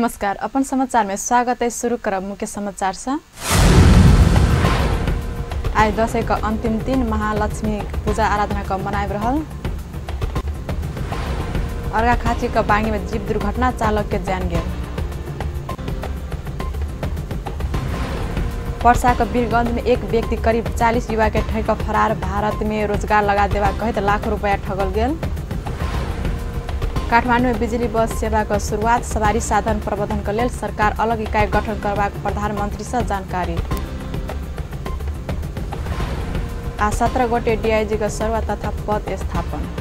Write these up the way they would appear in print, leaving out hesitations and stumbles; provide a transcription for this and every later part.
नमस्कार, अपन समाचार में स्वागत है। शुरू करब मुख्य समाचार से। आज दशैं का अंतिम दिन महालक्ष्मी पूजा आराधना का मनाब रहल। अर्घाखाँची का बांगी में जीप दुर्घटना, चालक के जान गेल। पर्सा के वीरगंज में एक व्यक्ति करीब 40 युवा के ठग फरार, भारत में रोजगार लगा देवा कहत लाखों रुपया ठगल गेल। काठमांडू में बिजली बस सेवा का शुरुआत, सवारी साधन प्रबंधन के लेल सरकार अलग इकाई गठन करबाक प्रधानमंत्री से जानकारी। आ 17 गोटे डीआईजी का सरुआ तथा पद स्थापन।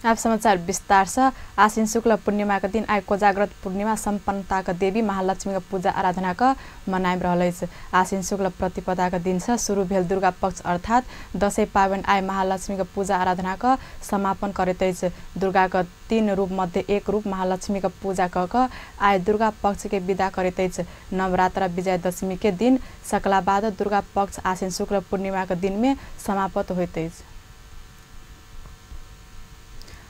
अब समाचार विस्तार से। आश्विन शुक्ल पूर्णिमा के दिन आइ कोजाग्रत पूर्णिमा संपन्नता के देवी महालक्ष्मी के पूजा आराधना के मनाबि रहल अछि। आश्विन शुक्ल प्रतिपदा के दिन से शुरू भेल दुर्गा पक्ष अर्थात दशैं पाबनि आइ महालक्ष्मी के पूजा आराधना के समापन करैत अछि। दुर्गा के तीन रूप मध्ये एक रूप महालक्ष्मी के पूजा क के आइ दुर्गा पक्ष के विदा करैत अछि। नवरात्र विजयदशमी के दिन सकला बाद दुर्गा पक्ष आश्विन शुक्ल पूर्णिमा के दिन में समाप्त होइत अछि।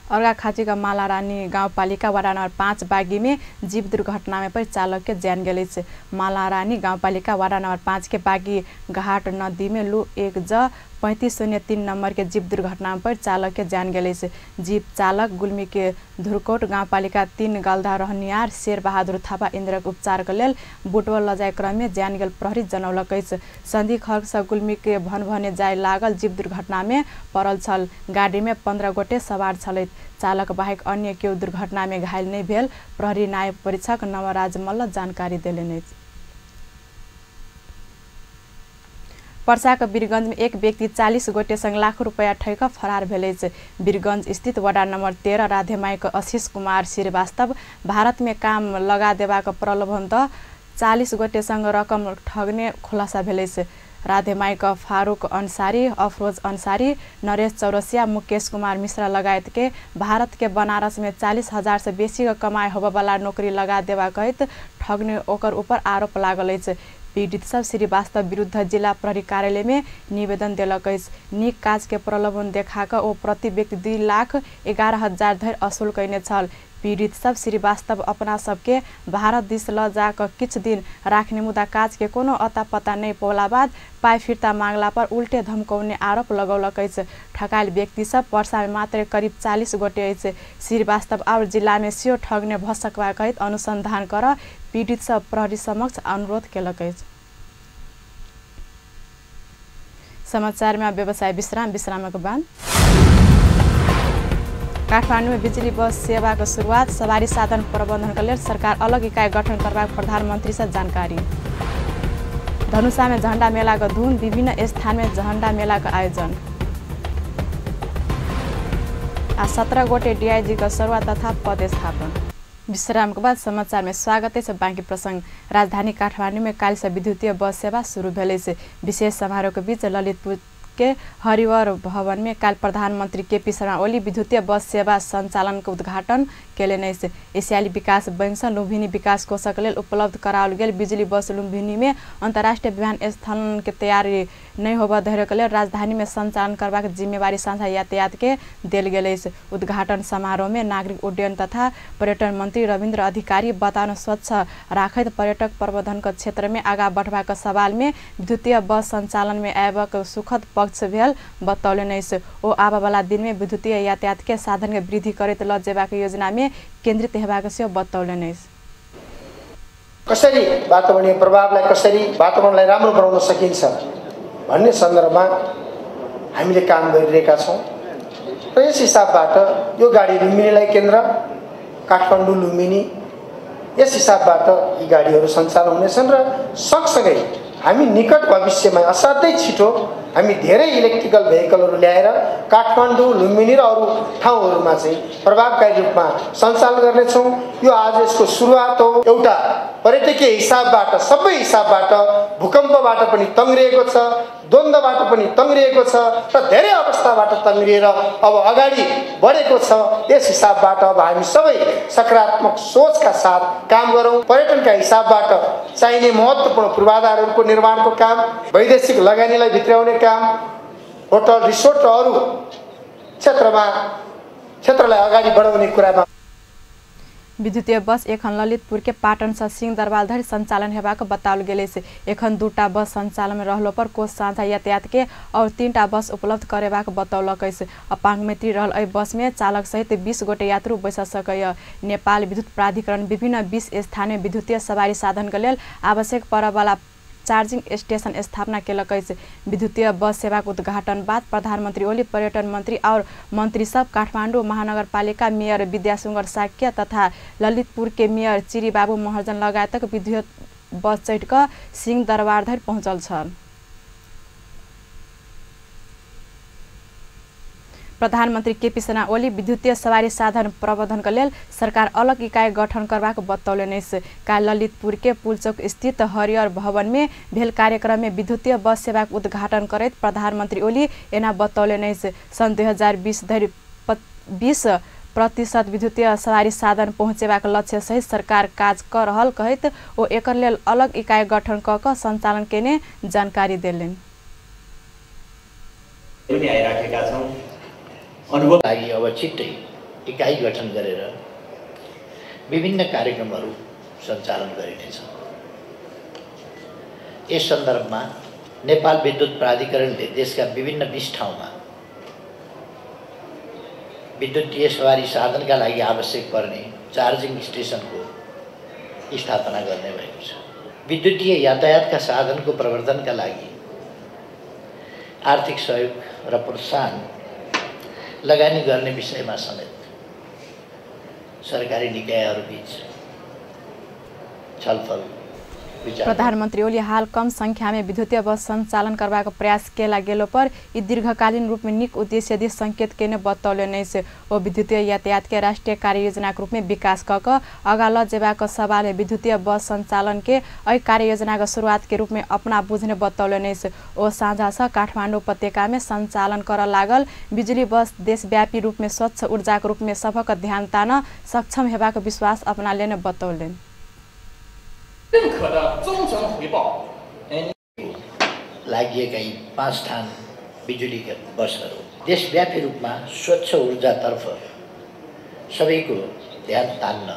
अर्घाखाँची का मालारानी गाउँपालिका वार्ड नंबर 5 बागी में जीप दुर्घटना में पर चालक के जान गेल अछि। मालारानी गाउँपालिका वार्ड नंबर 5 के बागी घाट नदी में लू 1 ज 3503 नंबर के जीप दुर्घटना में पर चालक के जान गेल अछि। जीप चालक गुल्मी के धुरकोट गाउँपालिका 3 गल्धा रहनियार शेर बहादुर थापा इन्द्रक उपचार के लेल बुटवल लजाय क्रम में जान गेल प्रहरी जनौलक अछि। संधि खर्क से गुल्मी के भनभने जाय लागल जीप दुर्घटना में पड़ल छल। गाड़ी में 15 गोटे सवार छलैत। चालक बाहेक अन्य केओ दुर्घटना में घायल नहीं भेल प्रहरी नायब परीक्षक नवराज मल्ल जानकारी देलनि अछि। पर्सा के वीरगंज में एक व्यक्ति 40 गोटे संग लाखों रुपया ठग फरार भेल अछि। वीरगंज स्थित वार्ड नंबर 13 राधेमाई के आशीष कुमार श्रीवास्तव भारत में काम लगा देबाक प्रलोभन द 40 गोटे संग रकम ठगने खुलासा भेल अछि। राधेमाई का फारूक अंसारी, अफरोज अंसारी, नरेश चौरसिया, मुकेश कुमार मिश्रा लगायत के भारत के बनारस में 40,000 से बेसी के कमाई होबे नौकरी लगा देवा कहत ठगने ओकर ऊपर आरोप लागल अछि। पीड़ित सब श्रीवास्तव विरुद्ध जिला प्रहरी कार्यालय में निवेदन देलक अछि। नीक काज के प्रलोभन देखा क ओ प्रति व्यक्ति 2,11,000 धरि असूल कयने छल। पीड़ित सब श्रीवास्तव अपना सबके भारत दिस ल जा क किछु दिन राखने मुदा काज के कोनो अता पता नहीं पौला बाद पाई फिर्ता मांगला पर उल्टे धमकौने आरोप लगौलक अछि। ठकायल व्यक्ति सब पर्सा में मात्र करीब 40 गोटे अछि। श्रीवास्तव और जिला में सेहो ठगने भ सकबा कहैत अनुसंधान कर पीड़ित सब प्रहरी समक्ष अनुरोध केलक अछि। समाचार में व्यवसाय विश्राम, विश्रामक बाद काठमांडू में बिजली बस सेवा के शुरुआत, सवारी साधन प्रबंधन के लेल सरकार अलग इकाई गठन करबाक प्रधानमंत्री से जानकारी। धनुषा में झंडा मेला के धूम, विभिन्न स्थान में झंडा मेला के आयोजन। आ 17 गोटे डीआईजी के सरुआ तथा पद स्थापन। विश्राम के बाद समाचार में स्वागत है। बाँकी प्रसंग। राजधानी काठमांडू में काल्हि से विद्युतीय बस सेवा शुरू भेल अछि। विशेष समारोह के बीच ललितपुर के हरिवर भवन में काल प्रधानमंत्री केपी शर्मा ओली विद्युतीय बस सेवा संचालन के उद्घाटन केलनि अछि। एशियाली विकास बैंक से लुम्बिनी विकास कोषक लेल उपलब्ध कराओल गेल बिजली बस लुम्बिनी में अंतर्राष्ट्रीय विमानस्थल के तैयारी नहीं होबय धरि के लेल राजधानी में संचालन करबाक जिम्मेवारी साझा यातायात के देल गेल अछि। उद्घाटन समारोह में नागरिक उड्डयन तथा पर्यटन मंत्री रविन्द्र अधिकारी वातावरण स्वच्छ राखैत पर्यटक प्रबंधन के क्षेत्र में आगा बढ़बाक सवाल में विद्युतीय बस संचालन में आयबाक सुखद पक्ष भेल बतौलनि अछि। ओ आबयवला दिन में विद्युतीय यातायात के साधन के वृद्धि करैत ल जेबाक योजना में केन्द्रित हेबाक सेहो बतौलनि अछि। कसरी वातावरणीय प्रभावलाई, कसरी वातावरणलाई राम्रो बनाउन सकिन्छ भन्ने सन्दर्भमा हामीले काम गरिरहेका छौँ र यस हिसाबबाट यो गाडी लुम्बिनीलाई केन्द्र, काठमाडौँ लुम्बिनी, यस हिसाबबाट यी गाडीहरू सञ्चालन हुनेछन् र सँगसँगै हामी निकट भविष्यमा असाध्यै छिटो हामी धेरै इलेक्ट्रिकल भेहिकलहरू ल्याएर काठमाडौँ, लुम्बिनी र अरू ठाउँहरूमा चाहिँ प्रभावकारी रूपमा सञ्चालन गर्नेछौँ। यो आज यसको सुरुवात हो। एउटा पर्यटकीय हिसाबबाट, सबै हिसाबबाट भूकम्पबाट पनि तङ्ग्रिएको छ, द्वन्द्वबाट पनि तङ्ग्रिएको छ र धेरै अवस्थाबाट तङ्ग्रिएर अब अगाडि बढेको छ। यस हिसाबबाट अब हामी सबै सकारात्मक सोचका साथ काम गरौँ। पर्यटनका हिसाबबाट चाहिने महत्त्वपूर्ण पूर्वाधारहरूको निर्माणको काम, वैदेशिक लगानीलाई भित्र्याउने काम, होटल रिसोर्ट र अरू क्षेत्रलाई अगाडि बढाउने कुरामा। विद्युतीय बस एखन ललितपुर के पाटन से सिंहदरबार धरि संचालन हेबाक बताओल गेल अछि। एखन 2टा बस संचालन में रहलो पर कोष साझा यातायात के और 3टा बस उपलब्ध करेबाक बतौलक अछि। अपांग मैत्री रहल एहि बस में चालक सहित 20 गोटे यात्रु बैस सकैए। नेपाल विद्युत प्राधिकरण विभिन्न 20 स्थान में विद्युतीय सवारी साधन के लेल आवश्यक पड़य चार्जिंग स्टेशन स्थापना केलक अछि। विद्युतीय बस सेवाक उद्घाटन बाद प्रधानमंत्री ओली, पर्यटन मंत्री और मंत्री सब काठमाडौँ महानगरपालिका मेयर विद्यासुंगर साक्य तथा ललितपुर के मेयर चिरीबाबू महर्जन लगायतक विद्युत बस चढ़ि कऽ सिंहदरबार धरि पहुँचल छल। प्रधानमंत्री केपी शर्मा ओली विद्युतीय सवारी साधन प्रवर्धन के लेल सरकार अलग इकाई गठन करबाक बतौलनि अछि। काल्हि ललितपुर के पुलचौक स्थित हरियर भवन में भेल कार्यक्रम में विद्युतीय बस सेवाक उद्घाटन करैत प्रधानमंत्री ओली एना बतौलनि अछि। सन् 2020 धरि 20% विद्युतीय सवारी साधन पहुँचेबाक लक्ष्य सहित सरकार काज क रहल कहैत ओ एकर लेल अलग इकाई गठन क कऽ संचालन केने जानकारी देलनि। अनुभव लागि अब छिट्टै इकाइ गठन गरेर विभिन्न कार्यक्रमहरू सञ्चालन गरिनेछ। यस सन्दर्भमा नेपाल विद्युत प्राधिकरणले देशका विभिन्न 20 ठाउँमा विद्युतीय सवारी साधनका लागि आवश्यक पर्ने चार्जिङ स्टेसनको स्थापना गर्ने भएको छ। विद्युतीय यातायातका साधनको प्रवर्धनका लागि आर्थिक सहयोग र प्रोत्साहन लगानी गर्ने विषयमा समेत सरकारी निकायहरूबीच छलफल। प्रधानमंत्री ओली हाल कम संख्या में विद्युतीय बस संचालन करबाक प्रयास केला गेलो पर ई दीर्घकालीन रूप में नीक उद्देश्य दिस संकेत केने बतौलनि अछि। ओ विद्युतीय यातायात के राष्ट्रीय कार्य योजनाक रूप में विकास क कऽ आगाँ ल जेबाक सवाल में विद्युतीय बस संचालन के एहि कार्य योजनाक शुरुआत के रूप में अपना बुझने बतौलनि अछि। ओ साझा सँ काठमाडौँ उपत्यका में संचालन करऽ लागल बिजुली बस देशव्यापी रूप में स्वच्छ ऊर्जाक रूप में सभक ध्यान तान सक्षम हेबाक विश्वास अपना लेने बतौलनि। 认可的忠诚回报 लागिएका यी 5 स्थान बिजुलीका बसहरू देशव्यापी रूपमा स्वच्छ ऊर्जातर्फ सबैको ध्यान तान्न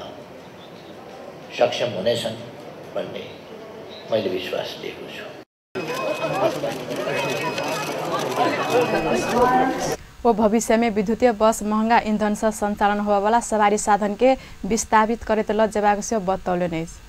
सक्षम हुनेछन् भन्ने मैले विश्वास लिएको छु। वो भविष्य में विद्युतीय बस महंगा ईंधन से संचालन होबयवला सवारी साधन के विस्थापित करैत ल जेबाक सेहो बतौलनि अछि।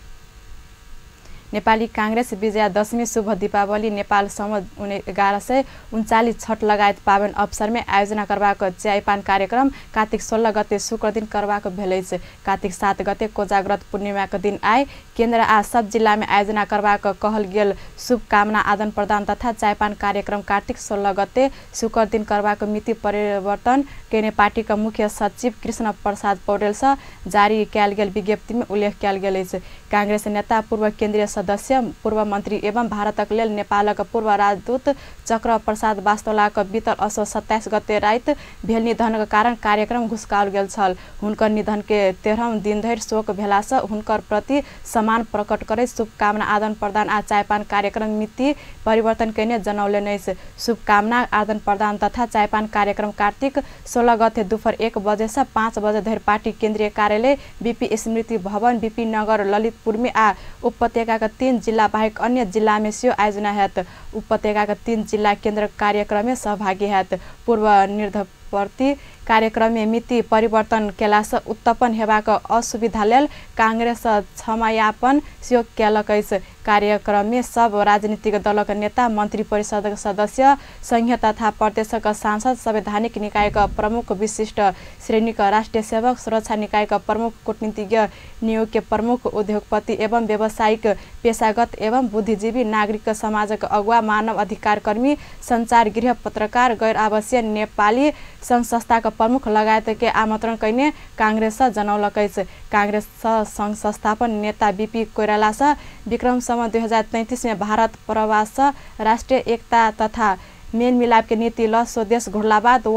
नेपाली कांग्रेस विजयादशमी, शुभ दीपावली, नेपाल सम्वत 1139 छठ लगायत पावन अवसर में आयोजना करबाक चियापान कार्यक्रम कार्तिक 16 गते शुक्र दिन करबाक भेल अछि। कार्तिक 7 गते कोजाग्रत पूर्णिमाक दिन आए केन्द्र आ सब जिला में आयोजना करबाक कहल गेल शुभकामना आदान प्रदान तथा चायपान कार्यक्रम कार्तिक 16 गते शुक्र दिन करबाक मिति परिवर्तन केने पार्टीक मुख्य सचिव कृष्ण प्रसाद पौडेल सँ जारी कयल गेल विज्ञप्ति में उल्लेख कयल गेल अछि। कांग्रेस नेता, पूर्व केन्द्रीय सदस्य, पूर्व मंत्री एवं भारतक लेल नेपालक पूर्व राजदूत चक्र प्रसाद बास्तोलाक बीतल असो 27 गते राति भेल निधनक कारण कार्यक्रम घुसकाओल गेल छल। हुनकर निधन के 13 दिन धरि शोक भेलासँ हुनकर प्रति सम्मान प्रकट करैत शुभकामना आदान प्रदान आ चायपान कार्यक्रम मिति परिवर्तन केने जनौलनि अछि। शुभकामना आदान प्रदान तथा चायपान कार्यक्रम कार्तिक 16 गते दुपहर 1 बजे से 5 बजे धरि पार्टी केन्द्रीय कार्यालय बीपी स्मृति भवन बीपी नगर ललितपुर में आ उपत्यकाका 3 जिल्ला बाहेक अन्य जिल्ला में सेहो आयोजना हैत। उपत्यकाका 3 जिल्ला केन्द्र कार्यक्रम में सहभागी हैत। पूर्व निर्धारित कार्यक्रम में मिति परिवर्तन केलासँ उत्पन्न हेबाक असुविधा लेल कांग्रेस क्षमायापन सेहो केलक अछि। कार्यक्रम में सब राजनीतिक दलक नेता, मंत्री परिषदक सदस्य, संघीय तथा प्रदेशक सांसद, संवैधानिक निकायक प्रमुख, विशिष्ट श्रेणीक राष्ट्रिय सेवक, सुरक्षा निकायक प्रमुख, कूटनीतिज्ञ नियोग के प्रमुख, उद्योगपति एवं व्यावसायिक, पेशागत एवं बुद्धिजीवी, नागरिक समाजक अगुवा, मानव अधिकार कर्मी, संचार गृह, पत्रकार, गैर आवासीय नेपाली संघ संस्थाक प्रमुख लगायत के आमन्त्रण कयने कांग्रेस जनौलक अछि। कांग्रेस संघ संस्थापन नेता बीपी कोइराला सँ विक्रम सम्वत 2033 में भारत प्रवास राष्ट्रिय एकता तथा मेलमिलाप के नीति ल स्वदेश घुरला बाद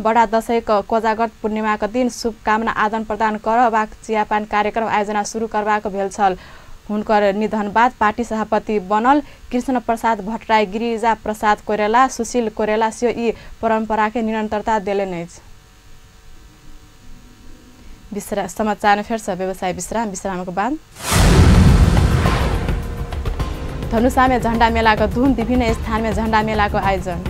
बडा दशैंक कोजाग्रत पूर्णिमाक दिन शुभकामना आदान प्रदान करबाक चियापान कार्यक्रम आयोजना सुरु करबाक भेल छल। हुनकर निधन बाद पार्टी सभापति बनल कृष्ण प्रसाद भट्टराई, गिरिजा प्रसाद कोइराला, सुशील कोइराला सेहो ई परंपरा के निरंतरता देलनि अछि। समाचार फेर व्यवसाय विश्राम। विश्रामको बाद धनुषा में झण्डा मेलाको धुम, विभिन्न स्थान में झण्डा मेलाको आयोजन।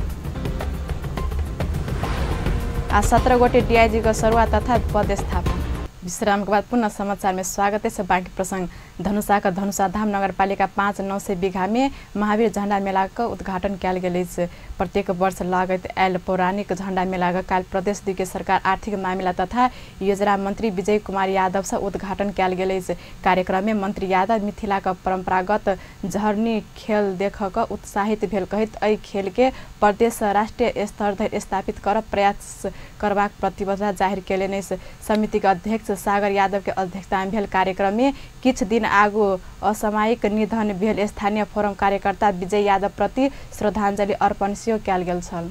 आ 17 गोटे डीआईजी को सरुवा तथा पदस्थापन। विश्राम के बाद पुनः समाचार में स्वागत है। बाकी प्रसंग धनुषा का धनुषा धाम नगरपालिका 5-900 बीघा में महावीर झण्डा मेला का उद्घाटन कयल गेल अछि। प्रत्येक वर्ष लागैत आयल पौराणिक झण्डा मेला का काल्हि प्रदेश 2 के सरकार आर्थिक मामिला तथा योजना मंत्री विजय कुमार यादव से उद्घाटन कयल गेल अछि। कार्यक्रम में मंत्री यादव मिथिला का परंपरागत झरनी खेल देख क उत्साहित भेल कहैत एहि खेल के प्रदेश राष्ट्रीय स्तर धरि स्थापित कर प्रयास करबाक प्रतिबद्धता जाहिर केलनि अछि। समिति के अध्यक्ष सागर यादव के अध्यक्षता में भेल कार्यक्रम में किछ दिन आगू असामयिक निधन भेल स्थानीय फोरम कार्यकर्ता विजय यादव प्रति श्रद्धांजलि अर्पण सेहो कयल गेल छल।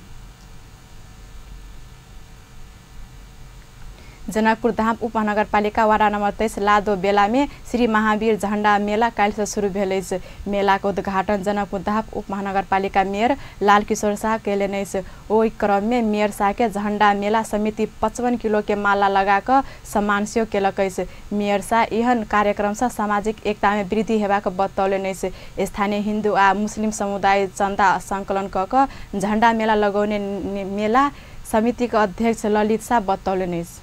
जनकपुर धाम उपमहानगरपालिका वार्ड नंबर 23 लादो बेला में श्री महावीर झण्डा मेला काल्हि से शुरू भेल अछि। मेला के उद्घाटन जनकपुर धाम उपमहानगरपालिका मेयर लालकिशोर शाह केलनि अछि। ओहि क्रम में मेयर शाह के झण्डा मेला समिति 55 किलो के माला लगा कऽ सम्मान सेहो केलक अछि। मेयर शाह एहन कार्यक्रम से सामाजिक एकता में वृद्धि हेबाक बतौलनि अछि। स्थानीय हिन्दू आ मुस्लिम समुदाय चन्दा संकलन कऽ कऽ झण्डा मेला लगौने मेला समिति के अध्यक्ष ललित शाह बतौलनि अछि।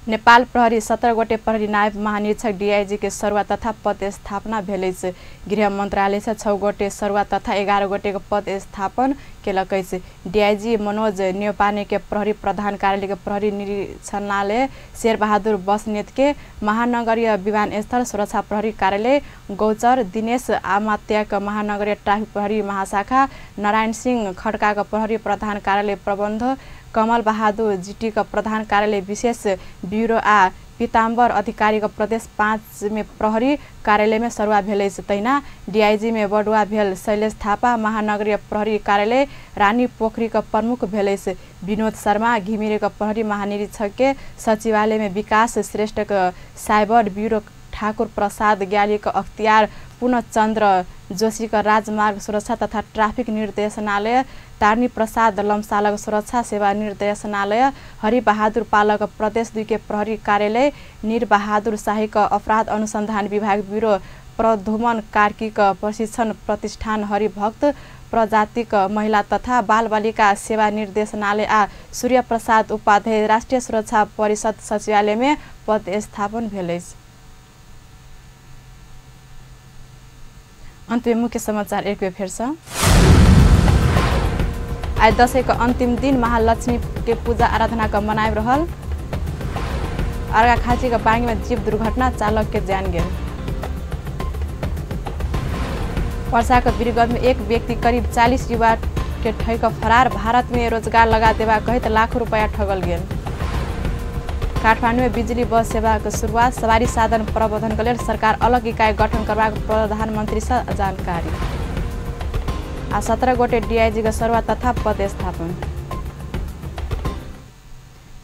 नेपाल प्रहरी 17 गोटे प्रहरी नायब महानिरीक्षक डीआईजी के सरुवा तथा पदस्थापना भेल अछि। गृह मंत्रालय से 6 गोटे सरुवा तथा 11 गोटे के पदस्थापन केलक अछि। डीआईजी मनोज न्यौपाने के प्रहरी प्रधान कार्यालय के प्रहरी निरीक्षणालय शेरबहादुर बस्नेत के महानगरीय विमानस्थल सुरक्षा प्रहरी कार्यालय गौचर, दिनेश आमात्याक महानगरीय ट्राफिक प्रहरी महाशाखा, नारायण सिंह खड्का के प्रहरी प्रधान कार्यालय प्रबन्ध, कमल बहादुर जीटी का प्रधान कार्यालय विशेष ब्यूरो आ पीताम्बर अधिकारी का प्रदेश 5 में प्रहरी कार्यालय में सरुवा भेल अछि। तहिना डीआईजी में बडुआ भेल शैलेश थापा महानगरीय प्रहरी कार्यालय रानी पोखरी का प्रमुख भेल अछि। विनोद शर्मा घिमिरे का प्रहरी महानिरीक्षक के सचिवालय में विकास श्रेष्ठ का साइबर ब्यूरो, ठाकुर प्रसाद ज्ञाली का अख्तियार, पूर्णचंद्र जोशी का राजमार्ग सुरक्षा तथा ट्राफिक निर्देशनालय, तारनी प्रसाद लम्सालक सुरक्षा सेवा निर्देशनालय, हरिबहादुर पालक प्रदेश 2 के प्रहरी कार्यालय, नीरबहादुर शाही का अपराध अनुसंधान विभाग ब्यूरो, प्रधुमन कार्की का प्रशिक्षण प्रतिष्ठान, हरिभक्त प्रजातिक महिला तथा बाल बालिका सेवा निर्देशनालय आ सूर्य प्रसाद उपाध्याय राष्ट्रिय सुरक्षा परिषद सचिवालय में पदस्थापन भेल अछि। अंत में मुख्य समाचार एक बेर फेर से। आज दशैं के अंतिम दिन महालक्ष्मी के पूजा आराधना का मनाबि रहल। अर्घाखाँची के बांगी में जीप दुर्घटना, चालक के जान गेल। वर्षा के वीरगंज में एक व्यक्ति करीब 40 युवा के ठग फरार, भारत में रोजगार लगा देवा कहैत लाखों रुपया ठगल गेल। काठमांडू में बिजली बस सेवा के शुरुआत, सवारी साधन प्रबंधन के लेल सरकार अलग इकाई गठन करबाक प्रधानमंत्री से जानकारी। आ 17 गोटे डीआईजी के सरुवा तथा पदस्थापन।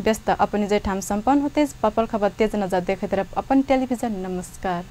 व्यस्त अपन ठाम संपन्न होते पल खबर तेज नजर देखैत रह अपन टेलीविजन। नमस्कार।